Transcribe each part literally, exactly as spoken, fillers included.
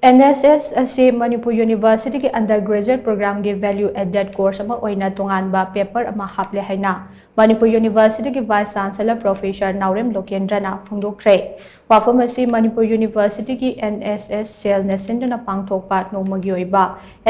NSS ꯑꯁꯤ ꯃꯅꯤꯄꯨꯔ ꯌꯨꯅꯤꯚꯔꯁꯤꯇꯤꯒꯤ undergraduate programꯒꯤ value added course ꯑꯃ ꯑꯣꯏꯅ ꯇꯣꯉꯥꯟꯕ paper ꯑꯃ ꯍꯥꯞꯂꯦ ꯍꯥꯏꯅ ꯃꯅꯤꯄꯨꯔ ꯌꯨꯅꯤꯚꯔꯁꯤꯇꯤꯒꯤ Vice Chancellor Professor ꯅꯥꯎꯔꯦꯝ ꯂꯣꯀꯦꯟꯗ꯭ꯔꯅ ꯐꯣꯡꯗꯣꯛꯈ꯭ꯔꯦ꯫ ꯋꯥꯐꯝ ꯑꯁꯤ ꯃꯅꯤꯄꯨꯔ ꯌꯨꯅꯤꯚꯔꯁꯤꯇꯤꯒꯤ NSS cellꯅ ꯁꯤꯟꯗꯨꯅ ꯄꯥꯡꯊꯣꯛꯄ ꯅꯣꯡꯃꯒꯤ ꯑꯣꯏꯕ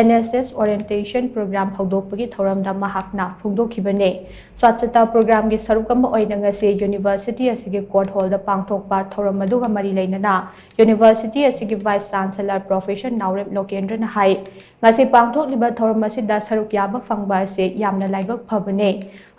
NSS orientation program ꯍꯧꯗꯣꯛꯄꯒꯤ ꯊꯧꯔꯝꯗ ꯃꯍꯥꯛꯅ ꯐꯣꯡꯗꯣꯛꯈꯤꯕꯅꯤ꯫ ꯁ꯭ꯋꯥꯆꯇ programꯒꯤ ꯁꯔꯨꯛ ꯑꯃ ꯑꯣꯏꯅ ꯉꯁꯤ ꯌꯨꯅꯤꯚꯔꯁꯤꯇꯤ ꯑꯁꯤꯒꯤ court hallꯗ ꯄꯥꯡꯊꯣꯛꯄ ꯊꯧꯔꯝ ꯑꯗꯨꯒ ꯃꯔꯤ ꯂꯩꯅꯅ ꯌꯨꯅꯤꯚꯔꯁꯤꯇꯤ ꯑꯁꯤꯒꯤ Vice Chancellor Professor ꯅꯥꯎꯔꯦꯝ ꯂꯣꯀꯦꯟꯗ꯭ꯔꯅ ꯍꯥꯏ, ꯉꯁꯤ ꯄꯥꯡꯊꯣꯛꯂꯤꯕ ꯊꯧꯔꯝ ꯑꯁꯤꯗ ꯁꯔꯨꯛ ꯌꯥꯕ ꯐꯪꯕ ꯑꯁꯤ ꯌꯥꯝꯅ ꯂꯥꯏꯕꯛ ꯐꯕꯅꯤ꯫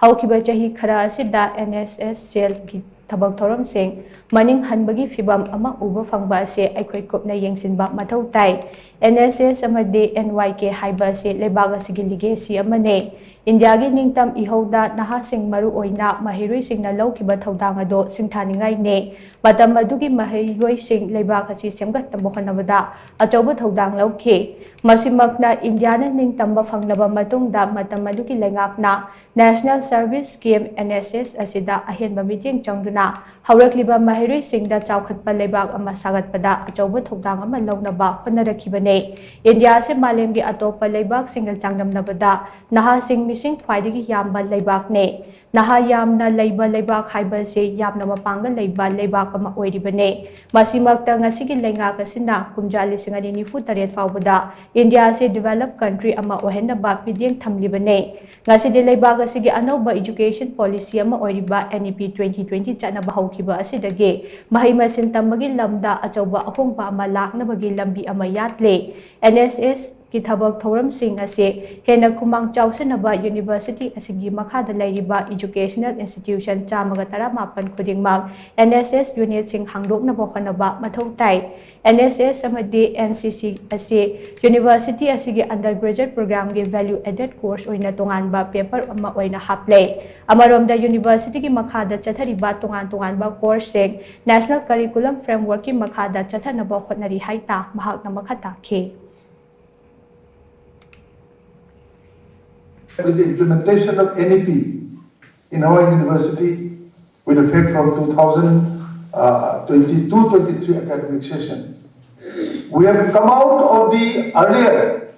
ꯍꯧꯈꯤꯕ ꯆꯍꯤ ꯈꯔ ꯑꯁꯤꯗ NSS cellꯒꯤ ꯊꯕꯛ ꯊꯧꯔꯝꯁꯤꯡ ꯃꯅꯤꯡ ꯍꯟꯕꯒꯤ ꯐꯤꯚꯝ ꯑꯃ ꯎꯕ ꯐꯪꯕ ꯑꯁꯤ ꯑꯩꯈꯣꯏ ꯀꯨꯞꯅ ꯌꯦꯡꯁꯤꯟꯕ ꯃꯊꯧ ꯇꯥꯏ꯫ NSS ꯑꯃꯗꯤ NYK ꯍꯥꯏꯕ ꯑꯁꯤ ꯂꯩꯕꯥꯛ ꯑꯁꯤꯒꯤ legacy ꯑꯃꯅꯤ꯫ ꯏꯟꯗꯤꯌꯥꯒꯤ ꯅꯤꯡꯇꯝ ꯏꯍꯧꯗ ꯅꯍꯥꯁꯤꯡ, ꯃꯔꯨ ꯑꯣꯏꯅ ꯃꯍꯩꯔꯣꯏꯁꯤꯡꯅ ꯂꯧꯈꯤꯕ ꯊꯧꯗꯥꯡ ꯑꯗꯨ ꯁꯤꯡꯊꯥꯅꯤꯡꯉꯥꯏꯅꯤ꯫ ꯃꯇꯝ ꯑꯗꯨꯒꯤ ꯃꯍꯩꯔꯣꯏꯁꯤꯡ ꯂꯩꯕꯥꯛ ꯑꯁꯤ ꯁꯦꯝꯒꯠꯅꯕ ꯍꯣꯠꯅꯕꯗ ꯑꯆꯧꯕ ꯊꯧꯗꯥꯡ ꯂꯧꯈꯤ꯫ ꯃꯁꯤꯃꯛꯅ ꯏꯟꯗꯤꯌꯥꯅ ꯅꯤꯡꯇꯝꯕ ꯐꯪꯂꯕ ꯃꯇꯨꯡꯗ ꯃꯇꯝ ꯑꯗꯨꯒꯤ ꯂꯩꯉꯥꯛꯅ National Service Scheme, NSS ꯑꯁꯤꯗ ꯑꯍꯦꯟꯕ ꯃꯤꯠꯌꯦꯡ ꯆꯪꯗꯨꯅ ꯍꯧꯔꯛꯂꯤꯕ ꯃꯍꯩꯔꯣꯏꯁꯤꯡꯗ ꯆꯥꯎꯈꯠꯄ ꯂꯩꯕꯥꯛ ꯑꯃ ꯁꯥꯒꯠꯄꯗ ꯑꯆꯧꯕ ꯊꯧꯗꯥꯡ ꯑꯃ ꯂꯧꯅꯕ ꯍꯣꯠꯅꯔꯛꯈꯤꯕꯅꯤ꯫ ꯏꯟꯗꯤꯌꯥ ꯑꯁꯤ ꯃꯥꯂꯦꯝꯒꯤ ꯑꯇꯣꯞꯄ ꯂꯩꯕꯥꯛꯁꯤꯡꯒ ꯆꯥꯡꯗꯝꯅꯕꯗ ꯅꯍꯥꯁꯤꯡ ꯃꯤꯁꯤꯡ ꯈ꯭ꯋꯥꯏꯗꯒꯤ ꯌꯥꯝꯕ ꯂꯩꯕꯥꯛꯅꯤ꯫ ꯅꯍꯥ ꯌꯥꯝꯅ ꯂꯩꯕ ꯂꯩꯕꯥꯛ ꯍꯥꯏꯕꯁꯤ ꯌꯥꯝꯅ ꯃꯄꯥꯡꯒꯜ ꯂꯩꯕ ꯂꯩꯕꯥꯛ ꯑꯃ ꯑꯣꯏꯔꯤꯕꯅꯤ꯫ ꯃꯁꯤꯃꯛꯇ ꯉꯁꯤꯒꯤ ꯂꯩꯉꯥꯛ ꯑꯁꯤꯅ ꯀꯨꯝꯖꯥ ꯂꯤꯁꯤꯡ ꯑꯅꯤ ꯅꯤꯐꯨ ꯇꯔꯦꯠ ꯐꯥꯎꯕꯗ ꯏꯟꯗꯤꯌꯥ ꯑꯁꯤ developed country ꯑꯃ ꯑꯣꯏꯍꯟꯅꯕ ꯃꯤꯠꯌꯦꯡ ꯊꯝꯂꯤꯕꯅꯤ꯫ ꯉꯁꯤꯗꯤ ꯂꯩꯕꯥꯛ ꯑꯁꯤꯒꯤ ꯑꯅꯧꯕ education policy ꯑꯃ ꯑꯣꯏꯔꯤꯕ NEP twenty twenty ꯆꯠꯅꯕ ꯍꯧꯈꯤꯕ ꯑꯁꯤꯗꯒꯤ ꯃꯍꯩ ꯃꯁꯤꯡ ꯇꯝꯕꯒꯤ ꯂꯝꯗ ꯑꯆꯧꯕ ꯑꯍꯣꯡꯕ ꯑꯃ ꯂꯥꯛꯅꯕꯒꯤ ꯂꯝꯕꯤ ꯑꯃ ꯌꯥꯠꯂꯦ꯫ NSS ꯒꯤ ꯊꯕꯛ ꯊꯧꯔꯝꯁꯤꯡ ꯑꯁꯤ ꯍꯦꯟꯅ ꯈꯨꯃꯥꯡ ꯆꯥꯎꯁꯤꯟꯅꯕ ꯌꯨꯅꯤꯚꯔꯁꯤꯇꯤ ꯑꯁꯤꯒꯤ ꯃꯈꯥꯗ ꯂꯩꯔꯤꯕ educational institution ꯆꯥꯝꯃꯒ ꯇꯔꯥꯃꯥꯄꯟ ꯈꯨꯗꯤꯡꯃꯛ NSS unitꯁꯤꯡ ꯍꯥꯡꯗꯣꯛꯅꯕ ꯍꯣꯠꯅꯕ ꯃꯊꯧ ꯇꯥꯏ꯫ NSS ꯑꯃꯗꯤ NCC ꯑꯁꯤ ꯌꯨꯅꯤꯚꯔꯁꯤꯇꯤ ꯑꯁꯤꯒꯤ undergraduate programꯒꯤ value added course ꯑꯣꯏꯅ ꯇꯣꯉꯥꯟꯕ paper ꯑꯃ ꯑꯣꯏꯅ ꯍꯥꯞꯂꯦ꯫ ꯑꯃꯔꯣꯝꯗ ꯌꯨꯅꯤꯚꯔꯁꯤꯇꯤꯒꯤ ꯃꯈꯥꯗ ꯆꯠꯊꯔꯤꯕ ꯇꯣꯉꯥꯟ ꯇꯣꯉꯥꯟꯕ courseꯁꯤꯡ National Curriculum Frameworkꯀꯤ ꯃꯈꯥꯗ ꯆꯠꯊꯅꯕ ꯍꯣꯠꯅꯔꯤ ꯍꯥꯏꯅ ꯃꯍꯥꯛꯅ ꯃꯈꯥ ꯇꯥꯈꯤ꯫ With the implementation of NEP in our university, with effect from two thousand twenty-two twenty-three academic session, We have come out of the earlier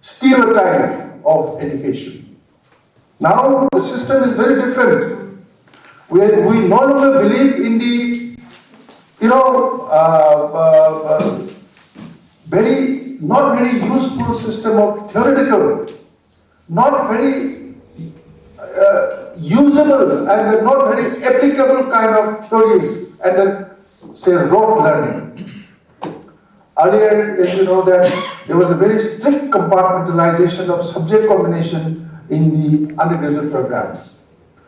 stereotype of education. Now the system is very different. We, we no longer believe in the, you know, uh, uh, uh, very, not very useful system of theoretical, not very uh, usable and not very applicable kind of theories and then say rote learning. Earlier, as you know that there was a very strict compartmentalization of subject combination in the undergraduate programs.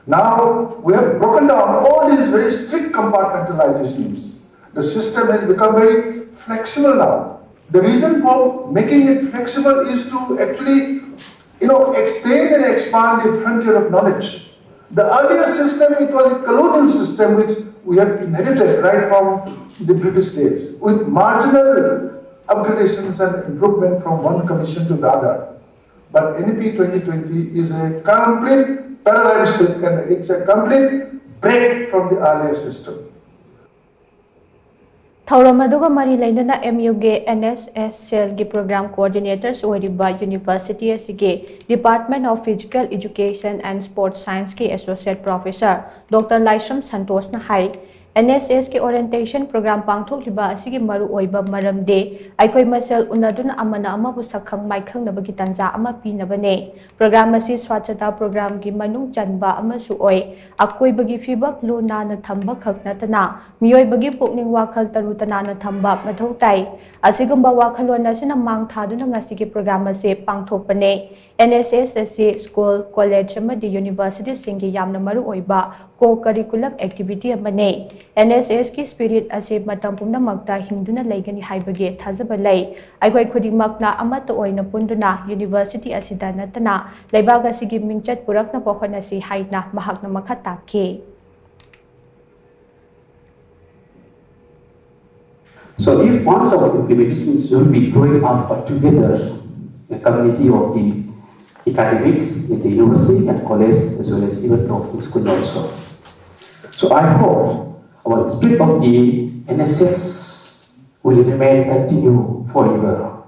Now we have broken down all these very strict compartmentalizations. The system has become very flexible now. The reason for making it flexible is to actually, you know, extend and expand the frontier of knowledge. The earlier system, it was a colonial system which we have inherited right from the British days, with marginal upgradations and improvement from one commission to the other. But N E P twenty twenty is a complete paradigm shift and it's a complete break from the earlier system. ꯊꯧꯔꯝ ꯑꯗꯨꯒ ꯃꯔꯤ ꯂꯩꯅꯅ M ꯌꯨꯒꯤ and ꯑꯦꯁ ꯑꯦꯁ ꯁꯦꯜꯒꯤ programme ꯀꯣꯑꯣꯔꯗꯤꯅꯦꯇꯔꯁ ꯑꯣꯏꯔꯤꯕ university ꯑꯁꯤꯒꯤ Department of Physical Education and Sports Scienceꯀꯤ associate professor doctor Laishram ꯁꯟꯇꯣꯁꯅ ꯍꯥꯏ, ꯑꯦꯟ ꯑꯦꯁ ꯑꯦꯁꯀꯤ ꯑꯣꯔꯤꯌꯦꯟꯇꯦꯁꯟ ꯄ꯭ꯔꯣꯒ꯭ꯔꯥꯝ ꯄꯥꯡꯊꯣꯛꯂꯤꯕ ꯑꯁꯤꯒꯤ ꯃꯔꯨꯑꯣꯏꯕ ꯃꯔꯝꯗꯤ ꯑꯩꯈꯣꯏ ꯃꯁꯦꯜ ꯎꯅꯗꯨꯅ ꯑꯃꯅ ꯑꯃꯕꯨ ꯁꯛꯈꯪ ꯃꯥꯏꯈꯪꯅꯕꯒꯤ ꯇꯥꯟꯖꯥ ꯑꯃ ꯄꯤꯅꯕꯅꯤ꯫ ꯄ꯭ꯔꯣꯒ꯭ꯔꯥꯝ ꯑꯁꯤ ꯁ꯭ꯋꯥꯆꯇꯥ ꯄ꯭ꯔꯣꯒ꯭ꯔꯥꯝꯒꯤ ꯃꯅꯨꯡ ꯆꯟꯕ ꯑꯃꯁꯨ ꯑꯣꯏ꯫ ꯑꯀꯣꯏꯕꯒꯤ ꯐꯤꯕꯝ ꯂꯨ ꯅꯥꯟꯅ ꯊꯝꯕ ꯈꯛ ꯅꯠꯇꯅ ꯃꯤꯑꯣꯏꯕꯒꯤ ꯄꯨꯛꯅꯤꯡ ꯋꯥꯈꯜ ꯇꯔꯨ ꯇꯅꯥꯟꯅ ꯊꯝꯕ ꯃꯊꯧ ꯇꯥꯏ꯫ ꯑꯁꯤꯒꯨꯝꯕ ꯋꯥꯈꯜꯂꯣꯟ ꯑꯁꯤꯅ ꯃꯥꯡ ꯊꯥꯗꯨꯅ ꯉꯁꯤꯒꯤ ꯄ꯭ꯔꯣꯒ꯭ꯔꯥꯝ ꯑꯁꯤ ꯄꯥꯡꯊꯣꯛꯄꯅꯤ꯫ ꯑꯦꯟ ꯑꯦꯁ ꯑꯦꯁ ꯑꯁꯤ ꯁ꯭ꯀꯨꯜ, ꯀꯣꯂꯦꯖ ꯑꯃꯗꯤ ꯌꯨꯅꯤꯚꯔꯁꯤꯇꯤꯁꯤꯡꯒꯤ ꯌꯥꯝꯅ ꯃꯔꯨꯑꯣꯏꯕ ꯀꯣ ꯀꯔꯤꯀꯨꯂꯝ ꯑꯦꯛꯇꯤꯚꯤꯇꯤ ꯑꯃꯅꯤ꯫ ꯑꯦꯟ ꯑꯦꯁ ꯑꯦꯁꯀꯤ ꯁ꯭ꯄꯤꯔꯤꯠ ꯑꯁꯤ ꯃꯇꯝ ꯄꯨꯝꯅꯃꯛꯇ ꯍꯤꯡꯗꯨꯅ ꯂꯩꯒꯅꯤ ꯍꯥꯏꯕꯒꯤ ꯊꯥꯖꯕ ꯂꯩ꯫ ꯑꯩꯈꯣꯏ ꯈꯨꯗꯤꯡꯃꯛꯅ ꯑꯃꯠꯇ ꯑꯣꯏꯅ ꯄꯨꯟꯗꯨꯅ ꯌꯨꯅꯤꯚꯔꯁꯤꯇꯤ ꯑꯁꯤꯗ ꯅꯠꯇꯅ ꯂꯩꯕꯥꯛ ꯑꯁꯤꯒꯤ ꯃꯤꯡꯆꯠ ꯄꯨꯔꯛꯅꯕ ꯍꯣꯠꯅꯁꯤ ꯍꯥꯏꯅ ꯃꯍꯥꯛꯅ ꯃꯈꯥ ꯇꯥꯈꯤ꯫ So if once our implementations will be growing up together, a community of the academics in the university and college as well as even from the school also. So I hope our spirit of the N S S will remain continue forever.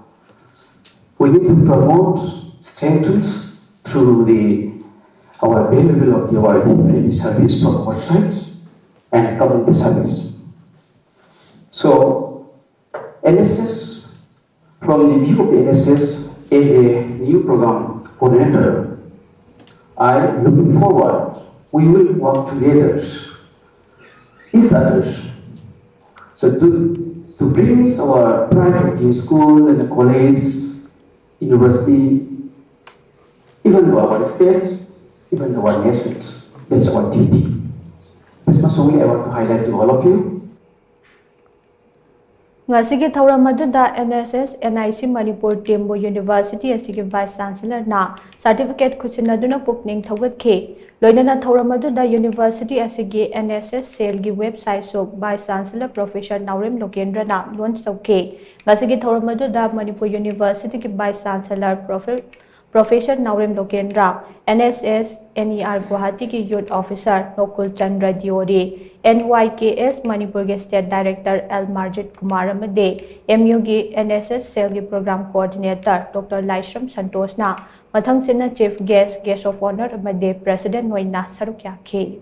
We need to promote, strengthen through the our available of our humanity service from our sides and community service. So, N S S, from the view of the N S S as a new program coordinator, I looking forward we will work together, each others. So to, to bring our pride of the school and the college, university, even to our state, even to our nations. That's our duty. This much only I want to highlight to all of you. ꯉꯁꯤꯒꯤ ꯊꯧꯔꯝ ꯑꯗꯨꯗ N S S N I C Manipur teamꯕꯨ University ꯑꯁꯤꯒꯤ Vice Chancellorꯅ certificate ꯈꯨꯠꯁꯤꯟꯅꯗꯨꯅ ꯄꯨꯛꯅꯤꯡ ꯊꯧꯒꯠꯈꯤ꯫ ꯂꯣꯏꯅꯅ ꯊꯧꯔꯝ ꯑꯗꯨꯗ University ꯑꯁꯤꯒꯤ N S S cellꯒꯤ websiteꯁꯨ Vice Chancellor Professor ꯅꯥꯎꯔꯦꯝ ꯂꯣꯀꯦꯟꯗ꯭ꯔꯅ launch ꯇꯧꯈꯤ꯫ ꯉꯁꯤꯒꯤ ꯊꯧꯔꯝ ꯑꯗꯨꯗ Manipur Universityꯒꯤ Vice Chancellor Professor ꯅꯥꯎꯔꯦꯝ ꯂꯣꯀꯦꯟꯗ꯭ꯔ, N S S N E R ꯒꯨꯋꯥꯍꯥꯇꯤꯒꯤ Youth Officer ꯅꯣꯀꯨꯜ Chandra ꯗꯤꯌꯣꯔꯤ, N Y K S ꯃꯅꯤꯄꯨꯔꯒꯤ State Director L Marjit Kumar ꯑꯃꯗꯤ M Uꯒꯤ N S S cellꯒꯤ Program Coordinator Doctor Laishram ꯁꯟꯇꯣꯁꯅ ꯃꯊꯪꯁꯤꯠꯅ Chief Guest, Guest of Honour ꯑꯃꯗꯤ President ꯑꯣꯏꯅ ꯁꯔꯨꯛ ꯌꯥꯈꯤ꯫